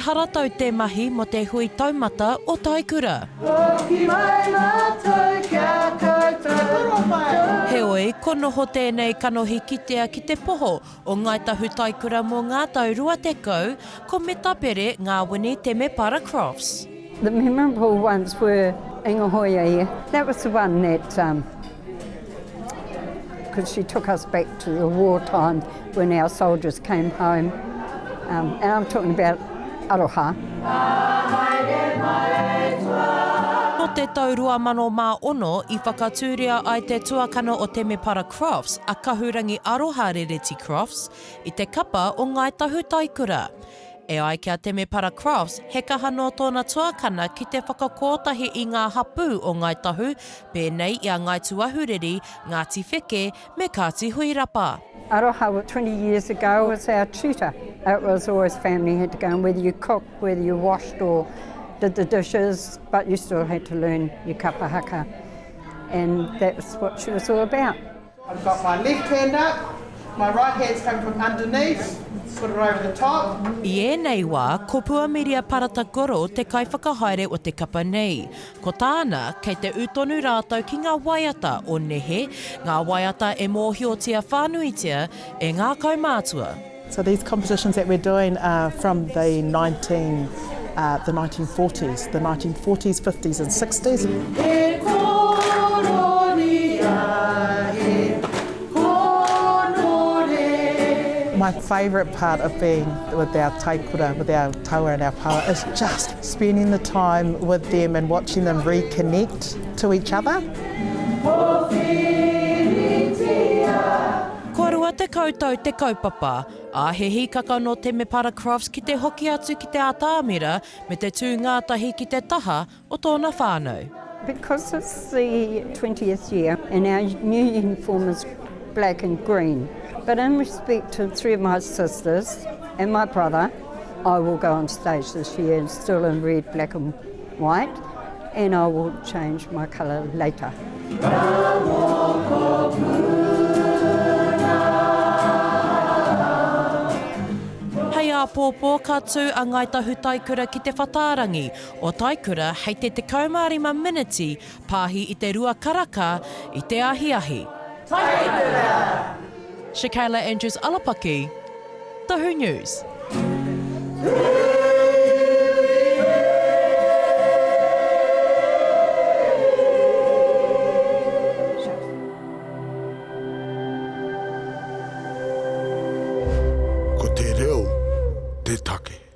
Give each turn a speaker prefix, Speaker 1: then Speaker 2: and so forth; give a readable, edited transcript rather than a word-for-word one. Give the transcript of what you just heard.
Speaker 1: haratau te mahi mō te hui taumata o Taikura.
Speaker 2: Hoki mai mātou ki a koutou.
Speaker 1: Heoi, ko noho tēnei kanohi kitea ki te poho o Ngāi Tahu Taikura mō ngā tau 20, ko Metapere Ngāwini Temepara Crofts.
Speaker 3: The memorable ones were Ingahoia here. That was the one that um, because she took us back to the war time when our soldiers came home. Um, and I'm talking about aroha.
Speaker 1: Nō te tau 2006 i whakatūria ai te tuakana o Temepara Crofts, a Kahurangi Aroha Rereti Crofts, i te kapa o Ngāi Tahu Taikura. E ai ki a Temepara Crofts, he kaha nō tōna tuakana ki te whakakōtahi i ngā hapū o Ngāi Tahu, pēnei i a Ngāi Tūahuriri, Ngāti Wheke me Kāti Huirapa.
Speaker 3: Aroha 20 years ago was our tutor. It was always family had to go and whether you cooked, whether you washed or did the dishes, but you still had to learn your kapa haka. And that's what she was all about.
Speaker 2: I've got my left hand up, my right hand's come from underneath, put it over the top.
Speaker 1: I ēnei wā, ko Puamiria Parata Goro te kaiwhakahaere o te kapa nei. Ko tāna, kei te ū tonu rātou ki ngā waiata o nehe, ngā waiata e mōhiotia whānuitia e ngā kaumātua.
Speaker 4: So these competitions that we're doing are from the 19, uh, the 1940s, the 1940s, 50s and 60s.
Speaker 2: E kororia he honore.
Speaker 4: My favourite part of being with our taikura, with our taua and our paua, is just spending the time with them and watching them reconnect to each other.
Speaker 1: Kua 20 tau te kaupapa, ā, he hīkaka nō Temepara Crofts ki te hoki atu ki te atamira me te tū ngātahi ki te taha o tōna whānau.
Speaker 3: Because it's the 20th year and our new uniform is black and green, but in respect to three of my sisters and my brother, I will go on stage this year and still in red, black and white and I will change my colour later.
Speaker 1: Hei āpōpō ka tū a Ngāi Tahu Taikura ki te whatārangi o Taikura hei te 15 miniti pāhi i te rua karaka i te ahiahi.
Speaker 2: Taikura!
Speaker 1: Shakayla Andrews Alapaki, Tahu News.
Speaker 5: Ko te reo te take.